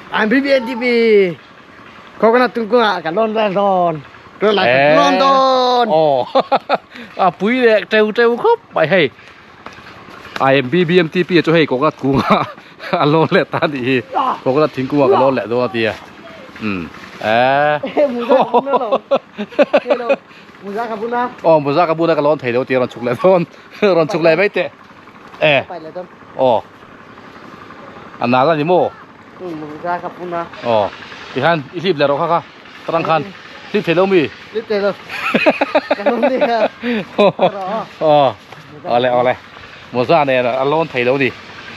I'm BBNTP coconut tungkungah ka lawn vel dawn tunah ka lawn dawn aw a pui leh teu teu khawp mai hei I am BBMTP chu hei coconut kungah a lawn leh ta anih hi coconut thingkungah ka lawn leh dawn a tia umm eh Muza ka bun a aw muza ka bun a ka lawn thei lo tia rawn chhuk leh dawn rawn chhuk leh mai teh eh aw a nal a ni maw aw tikhan i hlip leh rawh kha kha tarang khan hlip thei lo mi hlip thei lo aw awle awle mawza nen a lawn thei lo ni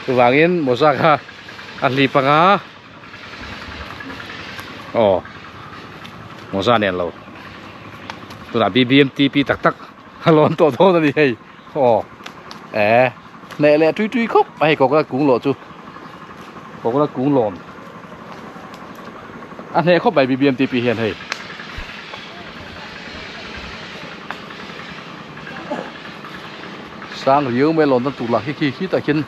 chuvangin mawza kha a hlip anga aw mawza nen lo tunah bbmtp tak tak a lawn tawh dawn a ni hei. Aw eh hneh leh tui tui khawp mai hei coconut kung lawh chu coconut kung lawn a hneh khawp mai bbmtp hian hei sang riau mai lawn na tur lah khi khi khi tah khian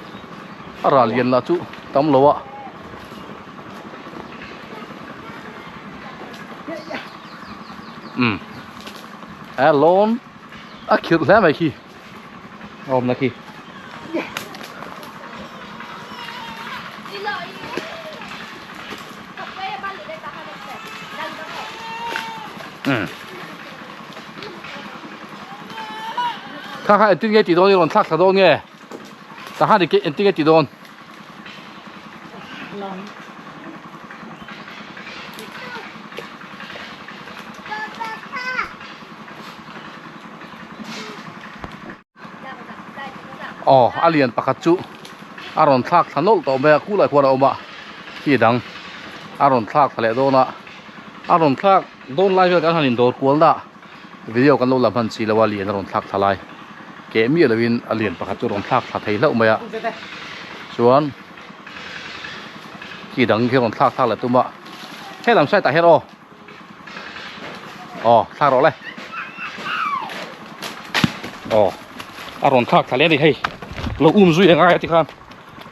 a ral lian lah chu tam lo a um eh lawn a khirh hle mai khi a awmna khi um kha kha engtin nge tih dawn i rawn thlak thla dawn nge tah khan engtin nge tih dawn. Aw a lian pakhat chu a rawn thlak thla nawlh tawh mai a khulai khuan a awm a khi dang a rawn thlak thla leh dawn a a rawn thlak dawn lai vel kan han indawr kual na video kan lo la hman si lo a lian a rawn thlak thla lai keh miah lovin a lian pakhat chu a rawn thlak thla thei hlauh mai a chuan khi dang khi a rawn thlak thlak leh tum a helam side ah hian aw. Aw thlak rawh le aw a rawn thlak thla leh a ni hei lo um zui angai a ti khan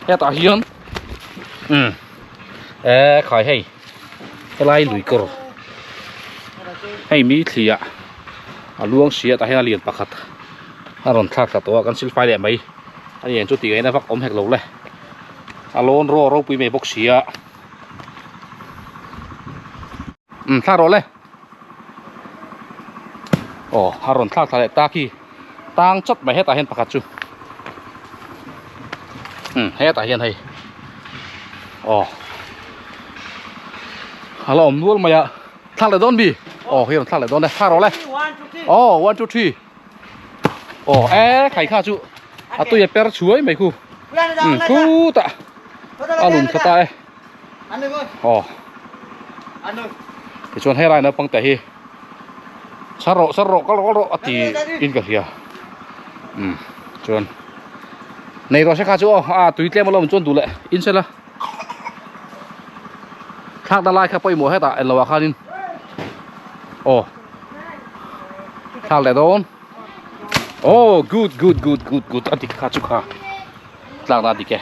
hetah hian um eh khai hei helai lui kawr hei mi thli ah a luang si a tah hian a lian pakhat a rawn thlak thla tawh a kan silfai leh mai a ni ang chu tih ngaihna vak awm hek lo le a lawn raw ropui mai bawk si a. Um thlak rawh le aw a rawn thlak thla leh ta khi tang chawt mai hetah hian pakhat chu um hetah hian hei aw a la awm nual mai a thlak leh dawn mi aw hei rawn thlak leh dawn e thlak rawh le aw one two three aw e khai kha chu a tui a per chhuai mai khu um khutah a lum thla ta e aw tichuan helai naupang te hi char rawh char rawh kal rawh kal rawh a ti in ka hria um chuan nei rawh se kha chu aw a tui tlem alawm chuan duh leh in sela thlak na lai kha pawimawh hetah en loah khanin aw thlak leh dawn aw good good good good good a dik kha chu kha tlak na a dik e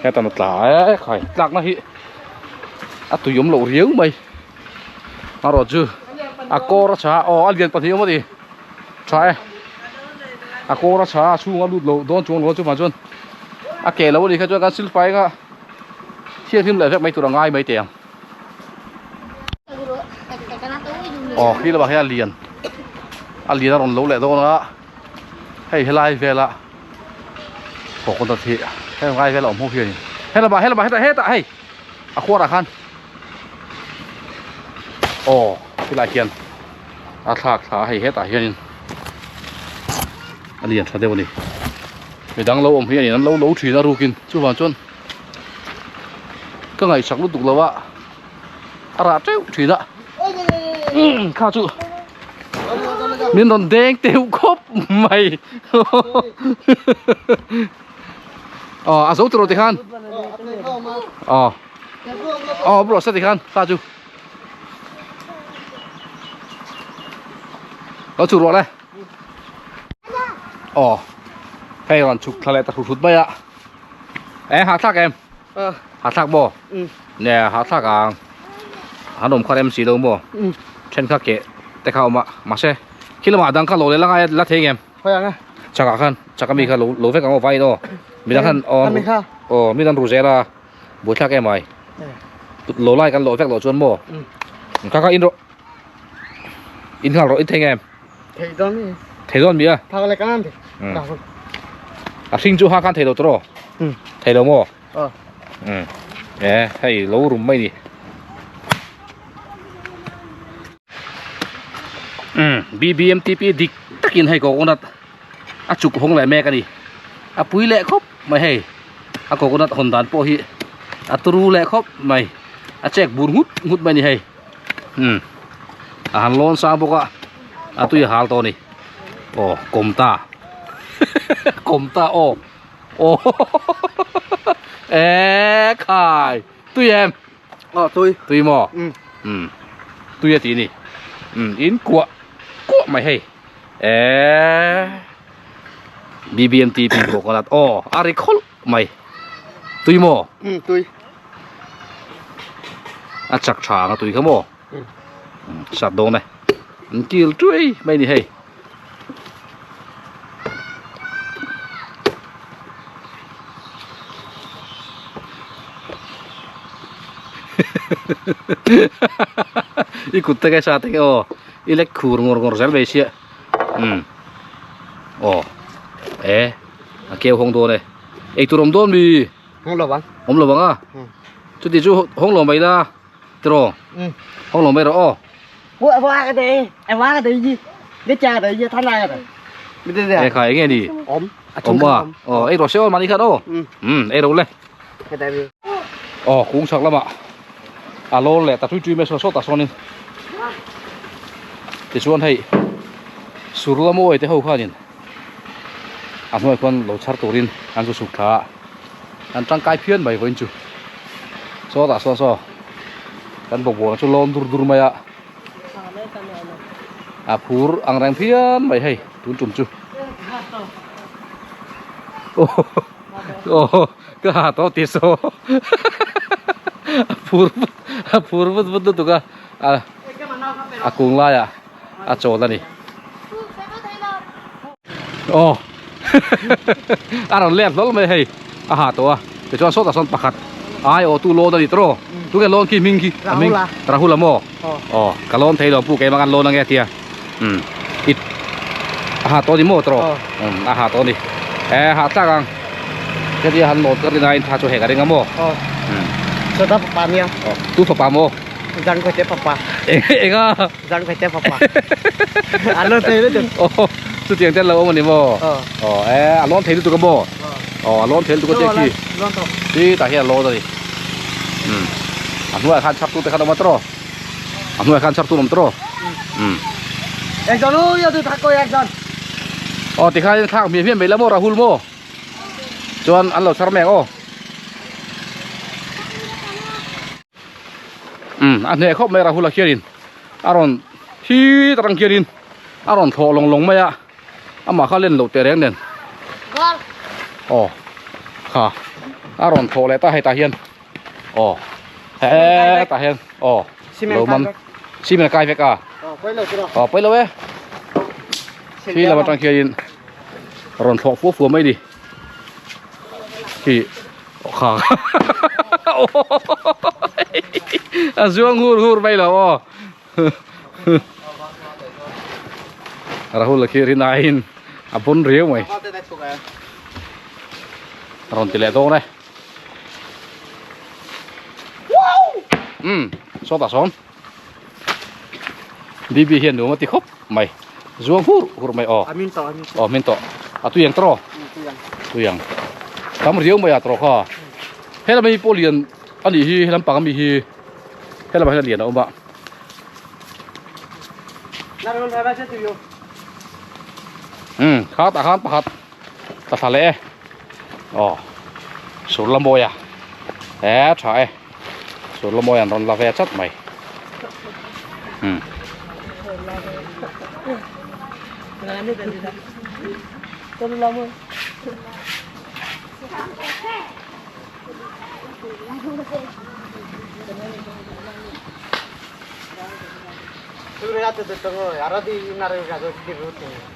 heta na tla e khai tlak na hi a tui awm loh riau mai erawh chu a kawr a tha aw a lian pahnih awm a ni tha e a kawr a tha a chhung a lut lo dawn chuang lo chuvang chuan a ke lo a nih kha chuan kan silfai anga thianghlim leh vek mai tur a ngai mai teh ang aw khi lamah hian a lian a lian a rawn lo leh dawn a hei helai vela coconut hi helai vela awm ho hian helamah helamah hetah hetah hei a khuarah khan aw helai hian a thlak thla a hei hetah hianin a lian tha deuh a ni midang lo awm hi a ni an lo lo thin a rukin chuvang chuan ka ngaihsak lutuk lo a a rah teuh thin a kha chu min rawn deng teuh khawp mai aw a zo tiraw tikhan aw aw bro sa tikhan kha chu lo chu ruah le aw hei rawn chhuk thla leh ta hrut hrut mai a e hahthlak em. Hahthlak maw? Nia hahthlak ang an awm kha rem si lo maw? Then kha keh te kha a awm a mahse khi lamah dang kha lo leh la ngai a la thei ngem? Chakah khan chak ami kha lo lo vek ang aw vaiin aw midang khan aw aw midang ru zel a buaithlak em ai lo lai kan lawh vek loh chuan maw kha kha in rawh in nghal rawh in thei ngem? Thei dawn mi. Thei dawn mi a. Thak le kan thei. A hring chu ha khan thei lo tawh. Thei lo maw? Ờ. E hei lo rum mai ni. BBMTP dik takin hei coconut a chuk hawng leh mek a ni. A pui leh khawp mai hei. A coconut hawn dan pawh hi a turu leh khawp mai. A chek bur nghut nghut mai ni hei. Um a han lawn sang bawk a a tui a hal tawh a ni aw kawm ta kawm ta aw aw e khai tui em aw tui tui maw um tui a tih a ni um in kuah kuah mai hei e bbmtp coconut aw a ri khawlh mai tui maw um tui a chak tha ang a tui kha maw sat dawn e an kil tui mai ni hei i kut te kai sa te aw i lek khur ngawr ngawr zel mai sia um aw e a keu hawng dawn e eitur awm dawn mi Hawng lo vang. Awm lo vang a? Chuti chu hawng lo mai la tiraw? Hawng lo mai rawh aw. Ua va ka dei, e va ka dei ji. Cái cha dei ji than lai ka dei. Mi dei E khai nge ni? Awm. Awm a. Aw ei rawh se aw mani khan aw. Um ei ro le. Cái dei bi. Aw kung chhak lamah a lawr leh ta tui tui mai saw saw ta sawnin. Tichuan hei sur lamawi te ho khanin a hnuai khuan lo chhar turin an zu chhuk thla a an tangkai phian mai vawiin chu sawtah sawn saw kan bawkbawn chu lawn dur dur mai a a phur ang reng phian mai hei tun tum chu aw ka ha tawh ti saw a phur a phur vut vut lutuk a a kung laiah. a chawl a ni aw a rawn let hlawl mai hei a ha tawh a tichuan sawtah sawn pakhat ai aw tu lawn a ni tawh tunge lawn khi hming khi a hming Rahul a maw aw ka lawn thei lo pu keimah khan lawn ange tia um it a ha tawh a ni maw tawh um a ha tawh a ni e ha tlak ang hetia han lawn ka rin aiin tha chu hek a ring a maw um tu fapa maw Zang khaw te papa enga Zang khaw te papa An lo thei lutuk Aw chutiang te an lo awm a ni maw Aw e a lawn thei lutuk a maw Aw a lawn thei lutuk a chiah khi Chi tah hian a lawn a ni Um a hnuaiah khan chhak tu te khan awm a tawh a hnuaiah khan chhak tu an awm tawh Um Ekjon u ya tu thak ko ekjon Aw tikhan thlak hmiah hmiah mai la maw Rahul maw Chuan an lo chhar mek aw Um a hneh khawp mai Rahul a khianin a rawn hi tarang khianin a rawn thlawh lawng lawng mai a amah kha len loh teh reng nen aw kha a rawn thlawh leh ta hei tah hian aw hetah hian aw lo man cement a kai vek a aw pawi lo e khi lam atang khianin rawn thlawh fua fua mai a ni khi Kha a zuang hur hur mai lo aw Rahul a khi rin aiin a pawn riau mai rawn ti leh dawn e um sawtah sawn BB hian nuam a ti khawp mai zuang hur hur mai aw aw min tawh a tui ang tawh tui ang tam riau mai a tawh kha helam hi pawh lian a nih hi helam pang ami hi helam ah hian lian a awm a um kha tah khan pakhat ta thla leh e aw sur la mawi a he tha e sur la mawi an rawn la ve chat mai um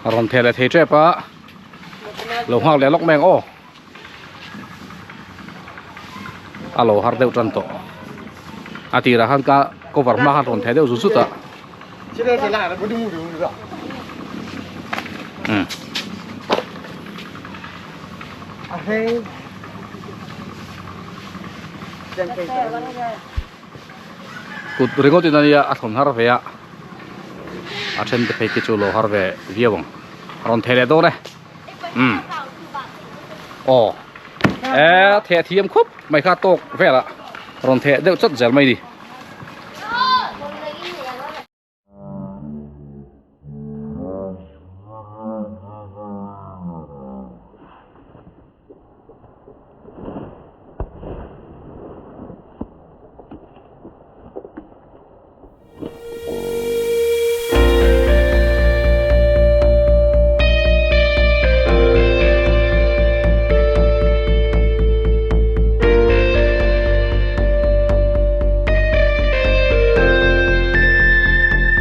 Rawn theh leh thei tep a lo nghak leh lawk mai ang aw a lo har deuh tan tawh a tirah khan ka cover hma khan rawn theh deuh zut zut a. Kut ringawt in ania a thawn har ve a a then te phei te chu lo har ve viau ang a rawn theh leh dawn e umm aw e theh thiam khawp mai kha tawk velah rawn theh deuh chawt zel mai ni.